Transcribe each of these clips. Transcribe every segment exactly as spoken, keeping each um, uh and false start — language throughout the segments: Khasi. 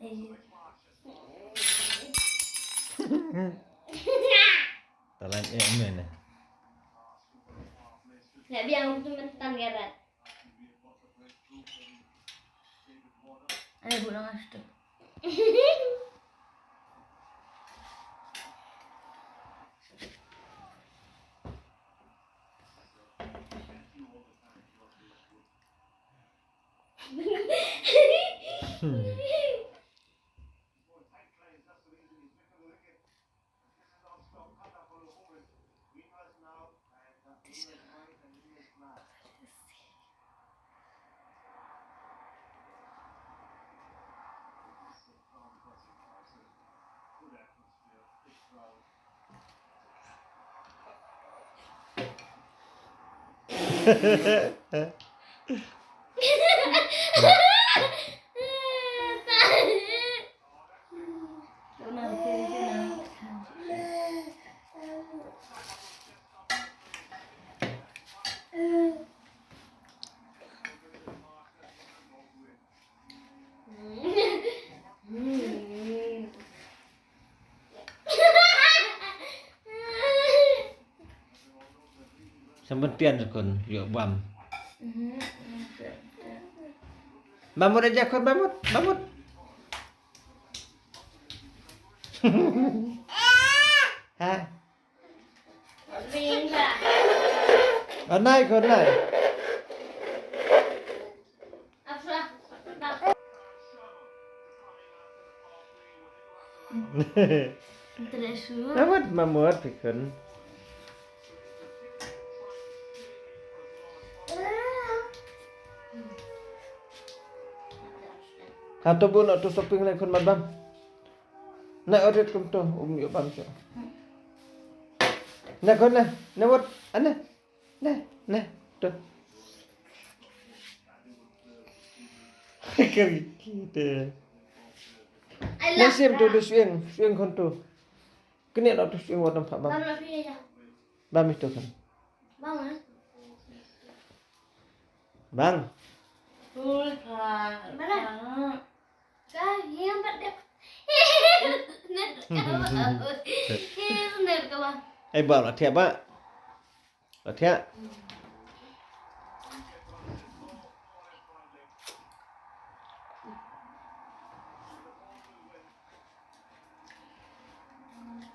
Talan eh mene. Nggak biang tu mentan garat. Ayo pulang astu. Sambuh tian sekon, yuk bam. Bamut aja kon, bamut, bamut. Ha? Anai kon nai. Mamut, mamut, pikun. Hato bu na tu shopping lai kon mat bam. Na orit kum tu, um yo bam tu. Na kon na, na wat, ana. Nah, nah, tuh. Kari kita. Nah, sim tuh, tuh swing, swing kon tuh. Kene lo tuh swing wadam pak bang. Bang itu kan. Bang, eh? Bang. Tuh, Kak. Mana? Ka hiam pat dep. Ner ka. Ner ka. Eh, ba la thiah ba. La thiah.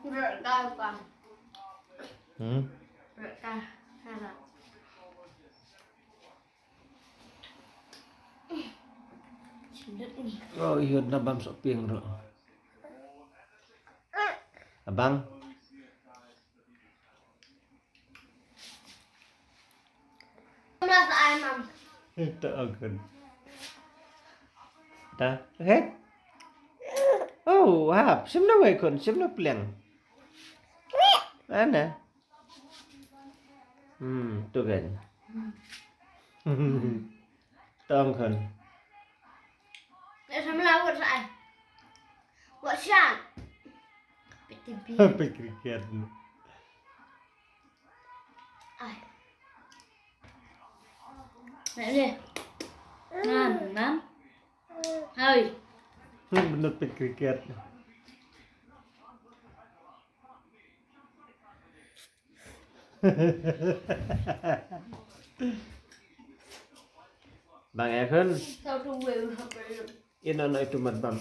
Ner ka ka. Hmm. Ner ka. Ka. Oh, iyot na bam shopping ro. Abang. Ito agun. Ta, het. Oh, hap. Sim na wei kon, sim na pliang. Ana. Hmm, tu kan. Tong kan. Dah sama lah buat sai. Buat siang. P T V. P T V. Ai. Nak ni. Ngam, ngam. Hai. Hmm, bener pit kriket. Bang Evan. Ino no itu mat bam.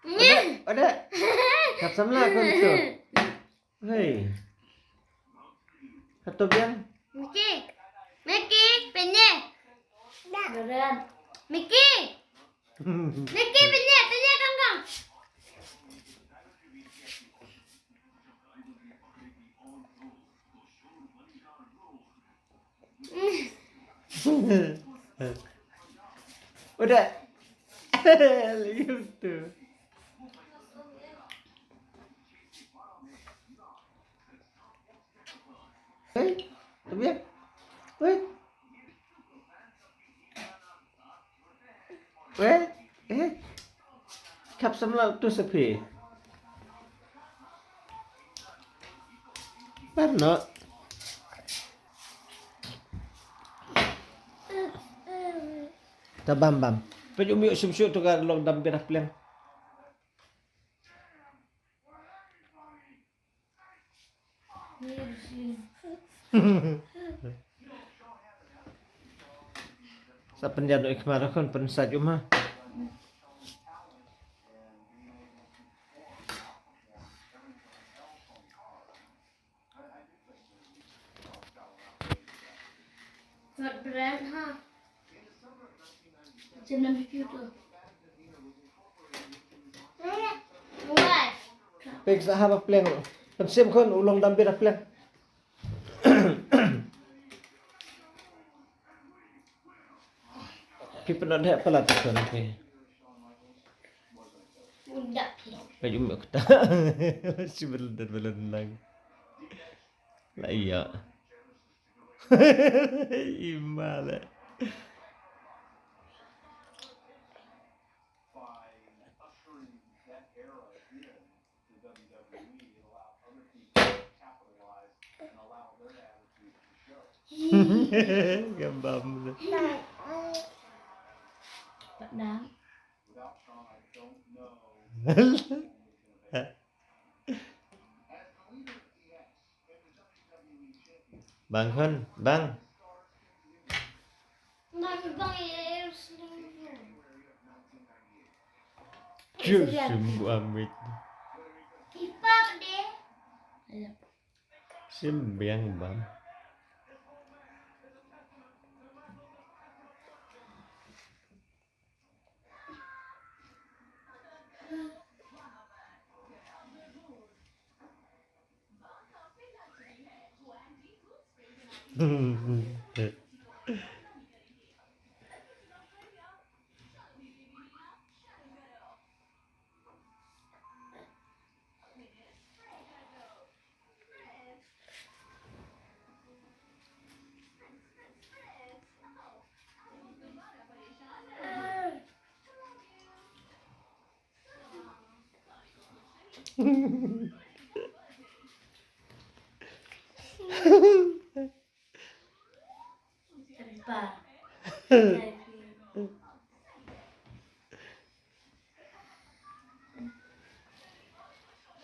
Ada, ada. Kap samla kon tu. Hei. Hato biang? Miki. Miki, pynïeng. Miki. Miki, pynïeng, pynïeng kangkang. Udah. Lihat tu. Hei, tu biar. Hei. Weh, eh. Kap samla tu sepi. Barno. Ta bam bam. Pynjum ïoh sum shu tu ka long dam bira pleng. Sa pynjam doi khmar khon pynsat jum ha. Fat brand ha. Jam na bikiu tu. Wai. Pek sa ha ba pleng. Pensem khon u long dam bira pleng. Phi pynat heh palat tu kan phi. Undak phi. Pajum kata. Si belendar belendang. La iya. Imale. Gambam. Padang. Bang khon, bang. Ju sum amit. Sim biang bam.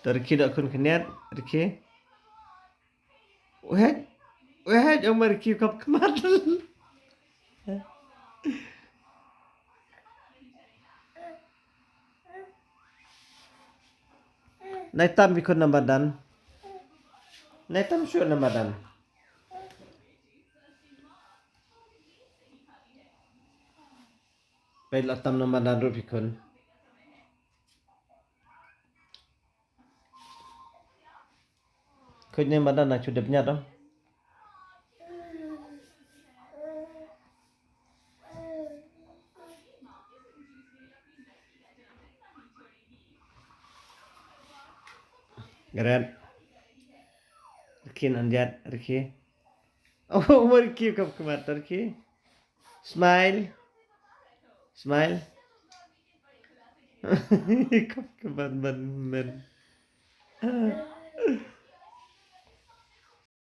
Turkey dok khun khniat, Turkey. Weh, weh, ong Turkey kop khmat. Nai tam bi khun namba dan. Nai tam shu namba dan. Pei la tam namba dan ruh bi khun. Khun namba dan na chu dep nyat dong. Garet. Rikhi nan jat, rikhi. Oh, rikhi kap khmat, rikhi. Smile. Smile. Kap khmat ban men.